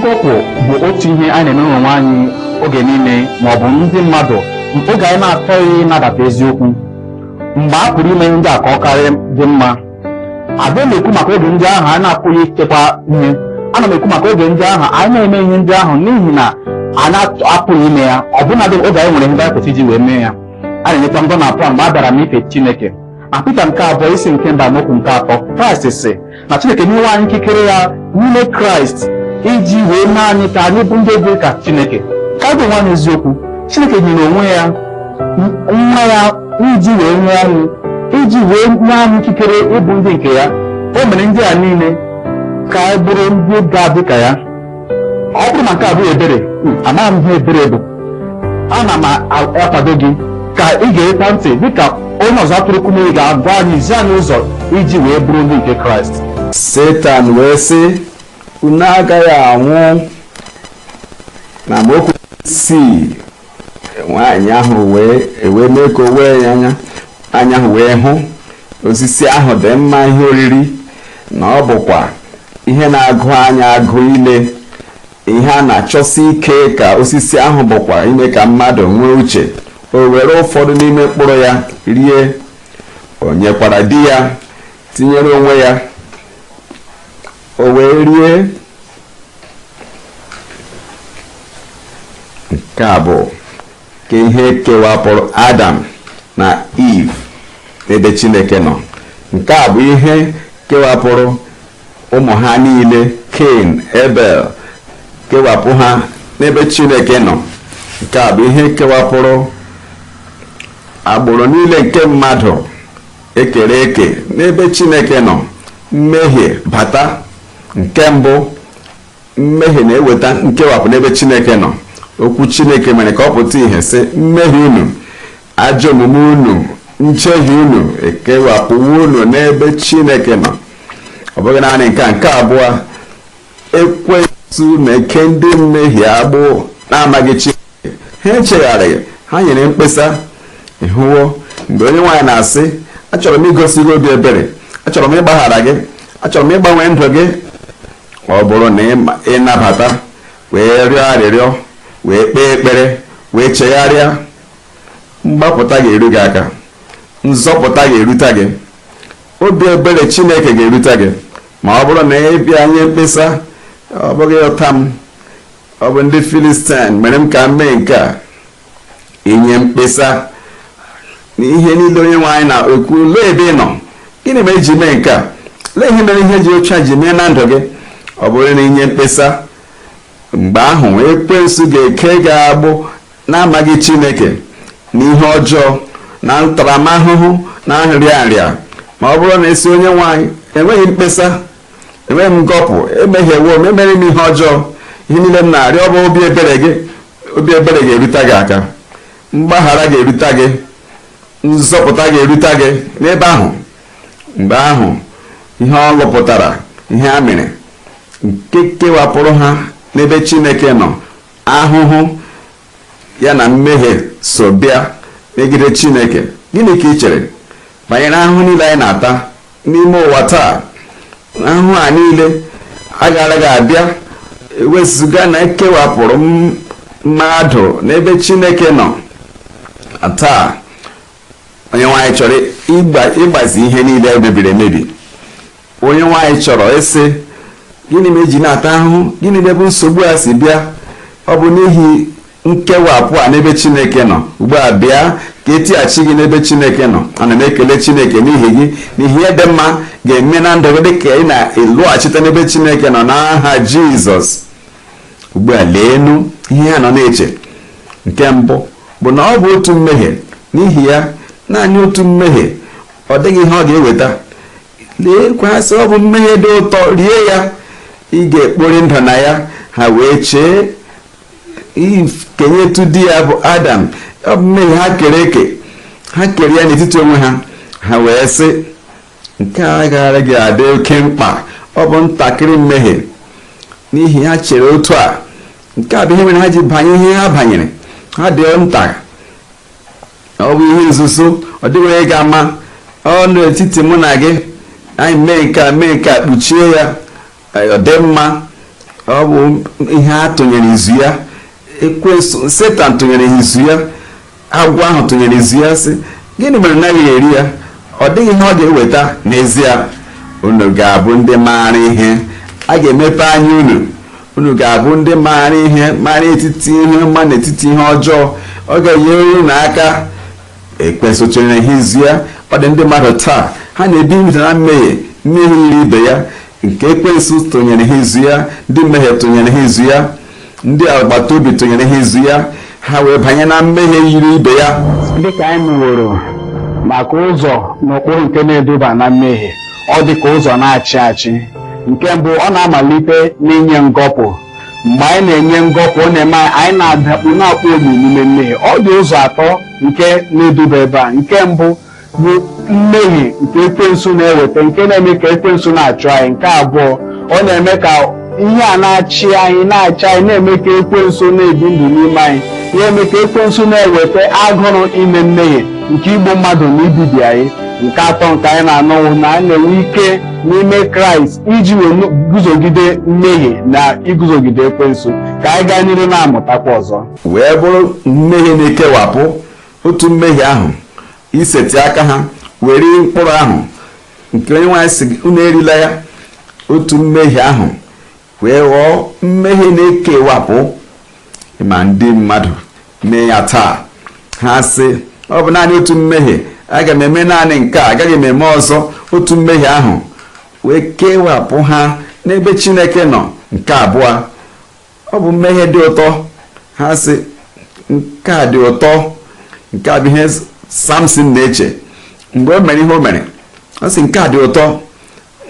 Ngọpụ bụ otu ihe anyị na-eme onwe anyị oge niile ma ọ bụ ndị mmadụ oge anyị na-achọghị ịnabata eziokwu mgbe a pụrụ ime ndị a ka ọ karịa dị mma. Adịghị m ekwu maka oge ndị ahụ anyị na-apụghị ichekwa ihe. Ana m ekwu maka oge ndị ahụ anyị na-eme ihe ndị ahụ n'ihi na anyị apụghị ime ya, ọbụnadị oge anyị nwere ihe ndị anyị kwesịrị iji wee mee ya. A na-enyekwa ngọ na apụ mgbe a bịara n'ife Chineke. Na Pita nke abụọ, isi nke mbụ, amaokwu nke atọ, Kraịst sị na Chineke nyewe anyị ikikere ya n'ime Kraịst iji wee mee anyị ka anyị bụ ndị dị ka Chineke. Ka anyị bụ nwa eziokwu, Chineke nyere onwe ya, nwa ya, iji wee nwụọ ọnwụ, iji wee nye anyị ikikere ịbụ ndị nke ya. O mere ndị a niile ka anyị bụrụ ndị ga-adị ka ya. Ọ bụrụ na nke a bụghị ebere, amaghị m ihe ebere bụ. Ana m akwado gị ka ị ga-ekwa ntị dịka onye ọzọ atụrụ mmiri ga-agwa anyị, zi anyị ụzọ iji wee bụrụ ndị nke Kraịst. Setan wee sị, "Unu agaghị anwụ." Na amaokwu isii, nwaanyị ahụ wee ewee mee ka o wee ya anya, anya ahụ wee hụ osisi ahụ dị mma ihe oriri, na ọ bụkwa ihe na-agụ anya agụ ile, ihe a na-achọsi ike, ka osisi ahụ bụkwa ime ka mmadụ nwee uche. O were ụfọdụ n'ime mkpụrụ ya rie, o nyekwara di ya tinyere onwe ya, o wee rie. Nke a bụ ka ihe kewapụrụ Adam na Eve n'ebe Chineke nọ. Nke a bụ ihe kewapụrụ ụmụ ha niile, Cain, Abel, kewapụ ha n'ebe Chineke nọ. Nke a bụ ihe kewapụrụ agbụrụ niile nke mmadụ ekere eke n'ebe Chineke nọ. Mmehie bata. Nke mbụ, mmehie na-eweta nkewapụ n'ebe Chineke nọ. Okwu Chineke mere ka ọ pụta ìhè, sị, "Mmehie unu, ajọ omume unu, njehie unu ekewapụwo unu n'ebe Chineke nọ." Ọ bụghị naanị nke a. Nke abụọ, ekwensu na-eke ndị mmehie agbụ na-amaghị Chineke. Ha echegharịghị, ha nyere mkpesa. Ịhụwo mgbe onye nwaanyị na-asị, "Achọrọ m igosi gị obi ebere, achọrọ m ịgbaghara gị, achọrọ m ịgbanwe ndụ gị." Ọ bụrụ na ịnabata wee rịọ arịrịọ, wee kpee ekpere, wee chegharịa, mgbapụta ga-eru gị aka, nzọpụta ga-erute gị, obi ebere Chineke ga-erute gị. Ma ọ bụrụ na ị bịa nye mkpesa, "Ọ bụghị ụta m, ọ bụ ndị Filistin mere m ka m mee nke a," inye mkpesa n'ihe niile onye nwe anyị na-ekwu, lee ebe ị nọ, gịnị mere iji mee nke a, lee ihe mere ihe ji otu a ji mee na ndụ gị. Ọ bụrụ na inye mkpesa, mgbe ahụ ekwensu ga-eke gị agbụ na-amaghị Chineke na ihe ọjọọ na ntaramahụhụ na nrịa nrịa. Ma ọ bụrụ na esi, "Onye nwe anyị, enweghị mkpesa, enweghị m ngọpụ, emehiewo m, emere m ihe ọjọọ, ihe niile m na-arịọ bụ obi ebere gị," obi ebere ga-erute gị aka, mgbaghara ga-erute gị, nzọpụta ga-erute gị n'ebe ahụ. Mgbe ahụ ihe ọ lụpụtara, ihe a mere nke kewapụrụ ha n'ebe Chineke nọ, ahụhụ ya na mmehie so bịa megide Chineke. Gịnị ka ị chere banyere ahụhụ niile anyị na-ata n'ime ụwa taa? Ahụhụ a niile agaraghị abịa ewezụga na ekewapụrụ mmadụ n'ebe Chineke nọ. Taa onye nwaanyị chọrọ ịgbazi ihe niile emebiri emebi. Onye nwaanyị chọrọ ịsị, "Gịnị ma eji na-ata ahụhụ? Gịnị bụ nsogbu a si bịa?" Ọ bụ n'ihi nkewapụ a n'ebe Chineke nọ. Ugbu a bịa ka etighachi gị n'ebe Chineke nọ. Ana m ekele Chineke n'ihi gị, n'ihi ihe dị mma ga-eme na ndụ gị dịka ị na-elọghachite n'ebe Chineke nọ n'aha Jizọs. Ugbu a leenu ihe ha nọ na-eche. Nke mbụ bụ na ọ bụ otu mmehie, n'ihi ya naanị otu mmehie, ọ dịghị ihe ọ ga-eweta. Leekwa, sị ọ bụ mmehie dị ụtọ, rie ya, ị ga-ekpori ndụ na ya. Ha wee chee kenyetu di ya bụ Adam. Ọ bụ mmehie ha kere eke, ha kere ya n'etiti onwe ha. Ha wee sị, "Nke a agaghị adị oke mkpa, ọ bụ ntakịrị mmehie." N'ihi ha chere otu a, nke a bụ ihe mere ha ji banye ihe ha banyere. Ha dị nta, ọ bụ ihe nzuzo, ọ dịghị onye ga-ama, ọ n'etiti mụ na gị, anyị mee nke a, mee nke a, kpuchie ya, ọ dị mma. Ọ bụ ihe a tụnyere izu ya. Ekwensu, Setan, tụnyere izu ya. Agwọ ahụ tụnyere izu ya, sị, "Gịnị mere naghị eri ya? Ọ dịghị ihe ọ ga-eweta. N'ezie unu ga-abụ ndị maara ihe. A ga-emepe anya unu. Unu ga-abụ ndị maara ihe, mara etiti ihe ọma na etiti ihe ọjọọ. Ọ ga-enyere unu aka." Ekwensu tụnyere ha izu ya. Ọ dị ndị mmadụ taa, ha na-ebi ndụ na mmehie, mmehie yiri ibe ya, nke ekwensu tụnyere ha izu ya, ndị mmehie tụnyere ha izu ya, ndị agbata obi tụnyere ha izu ya, ha wee banye na mmehie yiri ibe ya. Dịka anyị nụworo maka ụzọ na ụkpụrụ nke na-eduba na mmehie, ọ dị ka ụzọ na-achị achị. Nke mbụ, ọ na-amalite n'inye ngọpụ. Mgbe anyị na-enye ngọpụ, ọ na-eme anyị na-adakpu, na-akpụ omi n'ime mmehie. Ọ dị ụzọ atọ nke na-eduba ebe a. Nke mbụ bụ mmehie nke ekwensu na-eweta, nke na-eme ka ekwensu na-achụ anyị. Nke abụọ, ọ na-eme ka ihe a na-achị anyị, na-achị anyị, na-eme ka ekwensu na-ebi ndụ n'ime anyị, na-eme ka ekwensu na-eweta agụrụ ime mmehie nke igbu mmadụ na ibibi anyị. Nke atọ nke anyị na-anọwụ na anyị na-enwe ike n'ime Kraịst iji wee guzogide mmehie na iguzogide ekwensu. Ka anyị gaa n'iru na-amụtakwa ọzọ. Wee bụrụ mmehie na-ekewapụ. Otu mmehie ahụ, iseti aka ha were mkpụrụ ahụ nke onye nwaanyị si unu erila ya, otu mmehie ahụ wee ghọọ mmehie na-ekewapụ. Ma ndị mmadụ mee ya taa, ha sị, "Ọ bụ naanị otu mmehie, aga m eme naanị nke a, agaghị m eme ọzọ." Otu mmehie ahụ wee kewapụ ha n'ebe Chineke nọ. Nke abụọ, ọ bụ mmehie dị ụtọ. Ha sị, "Nke a dị ụtọ." Nke a bụ ihe Samson na-eche mgbe o mere ihe o mere. Ọ sị, "Nke a dị ụtọ."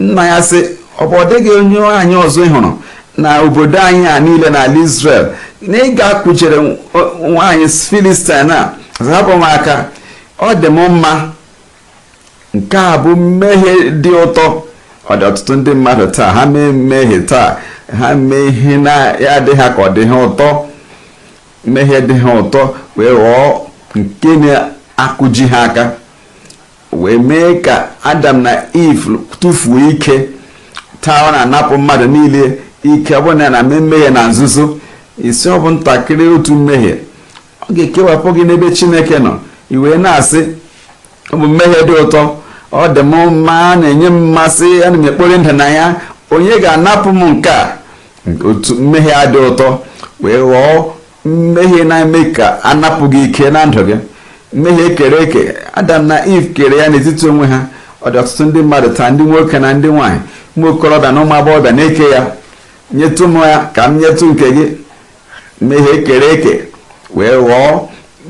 Nna ya sị, "Ọ bụ ọ dịghị onye anyị ọzọ ị hụrụ na obodo anyị a niile n'ala Israel na ị ga-akwụchere nwaanyị Filistin a? Hapụ m aka, ọ dị m mma." Nke a bụ mmehie dị ụtọ. Ọ dị ọtụtụ ndị mmadụ taa, ha mee mmehie taa, ha mee ihe na-ya adịghị ha ka ọ dị ha ụtọ. Mmehie dị ha ụtọ wee ghọọ nke na-akụji ha aka, wee mee ka Adam na Eve tụfuo ike. Taa ọ na-anapụ mmadụ niile ike. Ọ bụrụ na ya na-eme mmehie na nzuzo, isi ọ bụ ntakịrị otu mmehie, ọ ga-ekewapụ gị n'ebe Chineke nọ. I wee na-asị, "Ọ bụ mmehie dị ụtọ, ọ dị m mma, na-enye m mmasị, ana m ekpori ndụ na ya. Onye ga-anapụ m nke a?" Otu mmehie a dị ụtọ wee ghọọ mmehie na-eme ka anapụ gị ike na ndụ gị. Mmehie ekere eke, Adam na Eve kere ya n'etiti onwe ha. Ọ dị ọtụtụ ndị mmadụ taa, ndị nwoke na ndị nwaanyị, ụmụ okorobịa na ụmụ agbọghọbịa, na-eke ya: "Nyetụ m ya ka m nyetụ nke gị." Mmehie ekere eke wee ghọọ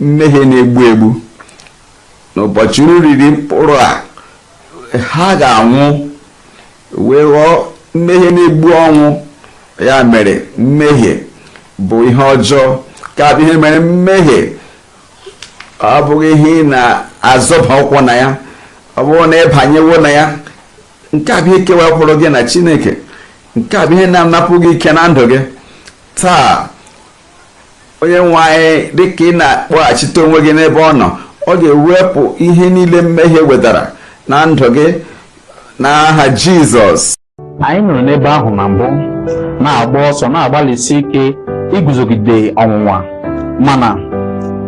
mmehie na-egbu egbu. N'ụbọchị unu riri mkpụrụ a, ha ga-anwụ, wee ghọọ mmehie na-egbu ọnwụ. Ya mere mmehie bụ ihe ọjọọ. Ka bụ ihe mere mmehie ọ bụghị ihe ị na-azọba ụkwụ na ya. Ọ bụrụ na ịbanyewo na ya, nke a bụ ihe kewapụrụ gị na Chineke. Nke a bụ ihe na-anapụ gị ike na ndụ gị taa. Onye nwe anyị, dịka ị na-akpọghachite onwe gị n'ebe ọ nọ, ọ ga-ewepụ ihe niile mmehie wetara na ndụ gị n'aha Jizọs. Anyị nọrọ n'ebe ahụ na mbụ, na-agba ọsọ, na-agbalịsi ike iguzogide ọnwụnwa, mana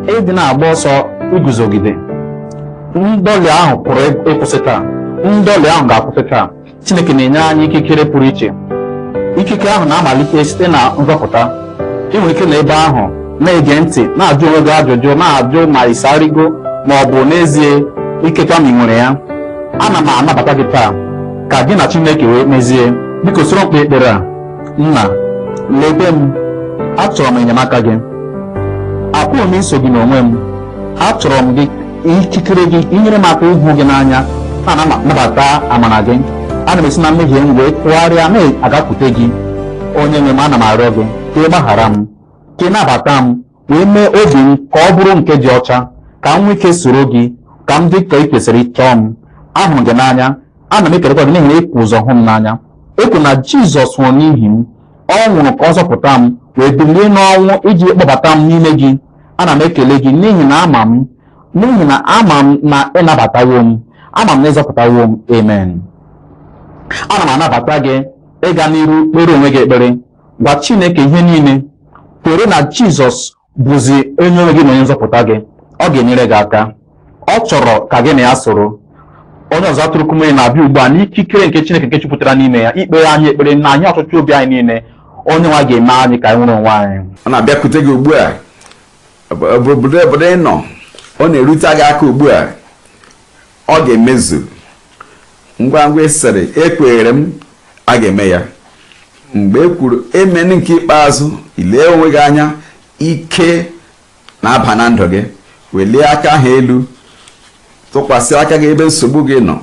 ịdị na-agba ọsọ iguzogide ndọlị ahụ pụrụ ịkwụsị taa. Ndọlị ahụ ga-akwụsị taa. Chineke na-enye anyị ikikere pụrụ iche. Ikike ahụ na-amalite site na nzọpụta. Ị nwere ike na ebe ahụ na-ege ntị, na-ajụ onwe gị ajụjụ, na-ajụ ma ịsarịgo ma ọ bụ n'ezie ikekwa ma ị nwere ya. Ana m anabata gị taa ka gị na Chineke wee mezie. Biko soro mkpe ekpere a: "Nna, lebe m, achọrọ m enyemaka gị. Apụghị m iso gị n'onwe m. Achọrọ m gị, ikikere gị, inyere m aka ịhụ gị n'anya, na-anabata amara gị. Ana m esi na mmehie m wee tụgharịa na-agakwute gị. Onye nwe m, ana m arịọ gị ka ị gbaghara m, ka ị nabata m, wee mee obi m ka ọ bụrụ nke dị ọcha, ka m nwee ike soro gị, ka m dị ka ị kwesịrị ịchọọ m. Ahụrụ gị n'anya. Ana m ekelekwa gị n'ihi na ịkwụ ụzọ hụ m n'anya. Ekwu na Jizọs nwụrụ n'ihi m. Ọ nwụrụ ka ọ zọpụta m, wee bilie n'ọnwụ iji kpọbata m n'ime gị. Ana m ekele gị n'ihi na ama m na ịnabatawo m. Ama m na ịzọpụtawo m. Amen." Ana m anabata gị ịga n'iru kpere onwe gị ekpere. Gwa Chineke ihe niile. Kwere na Jizọs bụzi onye nwe gị na onye nzọpụta gị. Ọ ga-enyere gị aka. Ọ chọrọ ka gị na ya soro. Onye ọzụzụ atụrụ Kumuyi na-abịa ugbu a n'ikikere nke Chineke nke jupụtara n'ime ya ikpere anyị ekpere na anyị ọchịchọ obi anyị niile. Onye nwa ga-eme anyị ka anyị nwere onwe anyị. Ọ na-abịakwute gị ugbu a. Obodo obodo ị nọ, ọ na-erute gị aka ugbu a. Ọ ga-emezu ngwa ngwa. Ị sịrị, "Ekwenyere m," a ga-eme ya. Mgbe e kwuru amen nke ikpeazụ, ilee onwe gị anya, ike na-aba na ndụ gị. Welie aka ahụ elu, tụkwasị aka gị ebe nsogbu gị nọ,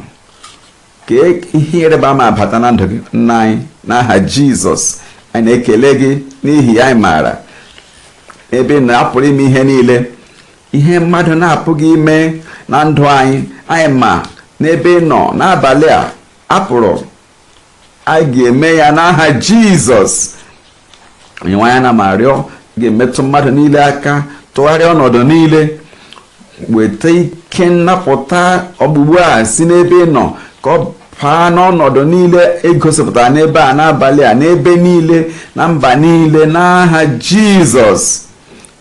ka ihe ịrịba ama bata na ndụ gị. Nna anyị, n'aha Jizọs, anyị na-ekele gị n'ihi anyị maara ebe ị na-apụrụ ime ihe niile, ihe mmadụ na-apụghị ime na ndụ anyị. Anyị ma n'ebe ị nọ n'abalị a apụrụ, anyị ga-eme ya n'aha Jizọs. Onye nwe anyị, na m arịọ, ga-emetụ mmadụ niile aka, tụgharịa ọnọdụ niile, weta ike nnapụta ọgbụgbu a si n'ebe ị nọ, ka ọ baa n'ọnọdụ niile egosipụtara n'ebe a n'abalị a, n'ebe niile, na mba niile, n'aha Jizọs.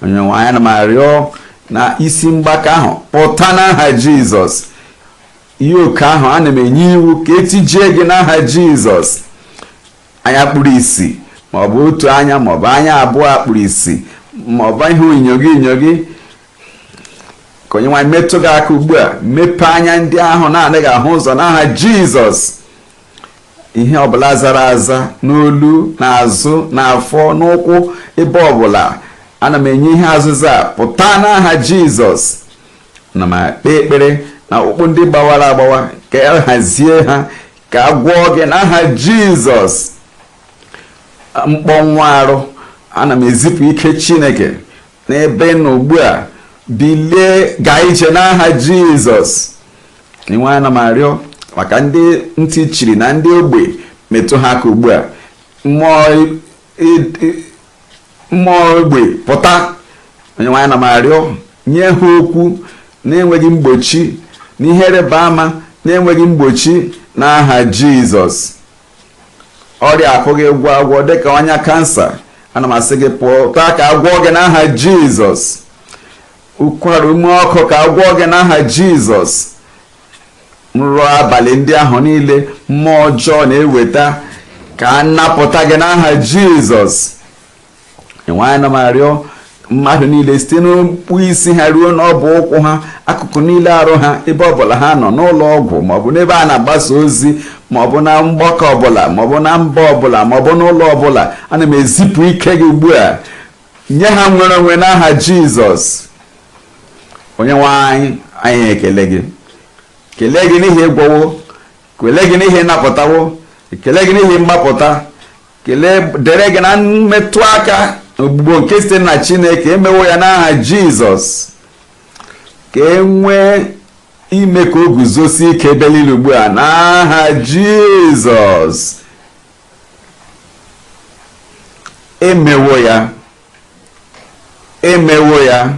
Onye nwe anyị, na m arịọ na isi mgbaka ahụ pụta n'aha Jizọs. Ihe oke ahụ, ana m enye iwu ka etijie gị n'aha Jizọs. Anya kpuru isi, maọbụ otu anya, maọbụ anya abụọ kpuru isi, maọbụ ihe inyo gị inyo gị, ka onye nwaanyị metụ gị aka ugbu a, mepee anya ndị ahụ na-anaghị ahụ ụzọ n'aha Jizọs. Ihe ọbụla zara aza n'olu, n'azụ, n'afọ, n'ụkwụ, ebe ọbụla, ana m enye ihe azịza, pụta n'aha Jizọs. Na m ekpe ekpere na ọkpụkpụ ndị gbawara agbawa, ka e hazie ha, ka a gwọọ gị n'aha Jizọs. Mkpọnwụ arụ, ana m ezipụ ike Chineke n'ebe nọ ugbu a. Bilie gaa ije n'aha Jizọs. Inwe, ana m arịọ maka ndị ntị chiri na ndị ogbe, metụ ha aka ugbu a. Mmụọ ogbe, pụta. Onye nwe, ana m arịọ, nye ha okwu na-enweghị mgbochi na ihe ịrịba ama na-enweghị mgbochi n'aha Jizọs. Ọrịa apụghị ịgwọ agwọ dịka ọnya kansa, ana m asị gị pụta ka agwọ gị n'aha Jizọs. Ụkwara ume ọkụ, ka agwọ gị n'aha Jizọs. Nrọ abalị ndị ahụ niile mmụọ ọjọọ na-eweta, ka a napụta gị n'aha Jizọs. Enwe, ana m arịọ mmadụ niile, site n'okpu isi ha ruo n'ọbụ ụkwụ ha, akụkụ niile arụ ha, ebe ọbụla ha nọ, n'ụlọ ọgwụ, maọbụ n'ebe a na-agbasa ozi, maọbụ na mgbakọ ọbụla, maọbụ na mba ọbụla, maọbụ n'ụlọ ọbụla, ana m ezipụ ike gị ugbu a, nye ha nwere onwe n'aha Jizọs. Onye nwe anyị, anyị ekele gị, kelee gị n'ihi ịgwọwo, kelee gị n'ihi ịnapụtawo, kelee gị n'ihi mgbapụta, kelee dere gị na mmetụ aka ogbugbo nke site na Chineke. Emewo ya n'aha Jizọs. Ka e nwee ime ka o guzosie ike ebe niile ugbu a n'aha Jizọs. Emewo ya, emewo ya.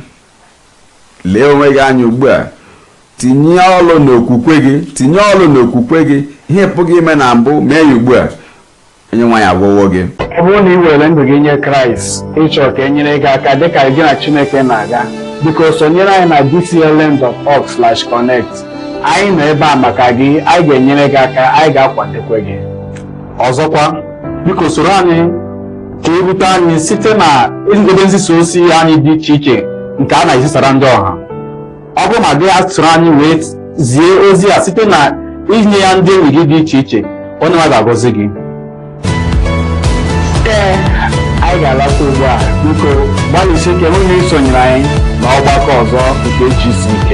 Lee onwe gị anya ugbu a, tinye ọlụ n'okwukwe gị, tinye ọlụ n'okwukwe gị. Ihe pụghị ime na mbụ, mee ya ugbu a. Onye nwaanyị agwọwo gị. Ọ bụrụ na ị were ndụ gị nye Kraịst, ịchọrọ ka e nyere gị aka dịka gị na Chineke na-aga, biko sonyere anyị na dclm.org/connect. Anyị nọ ebe a maka gị. Anyị ga-enyere gị aka, anyị ga-akwadokwe gị. Ọzọkwa, biko soro anyị ka erute anyị site na ebe nzisa ozi anyị dị iche iche nke a na-ezisara ndị ọha. Ọ bụrụ na gị soro anyị wee zie ozi a site na inye ya ndị enyi gị dị iche iche, onye nwe ga-agọzi gị. Ee, anyị ga-alakwa ugbu a. Biko gbalịsie ike hụ na ị sonyere anyị na ọgbakọ ọzọ nke GCK.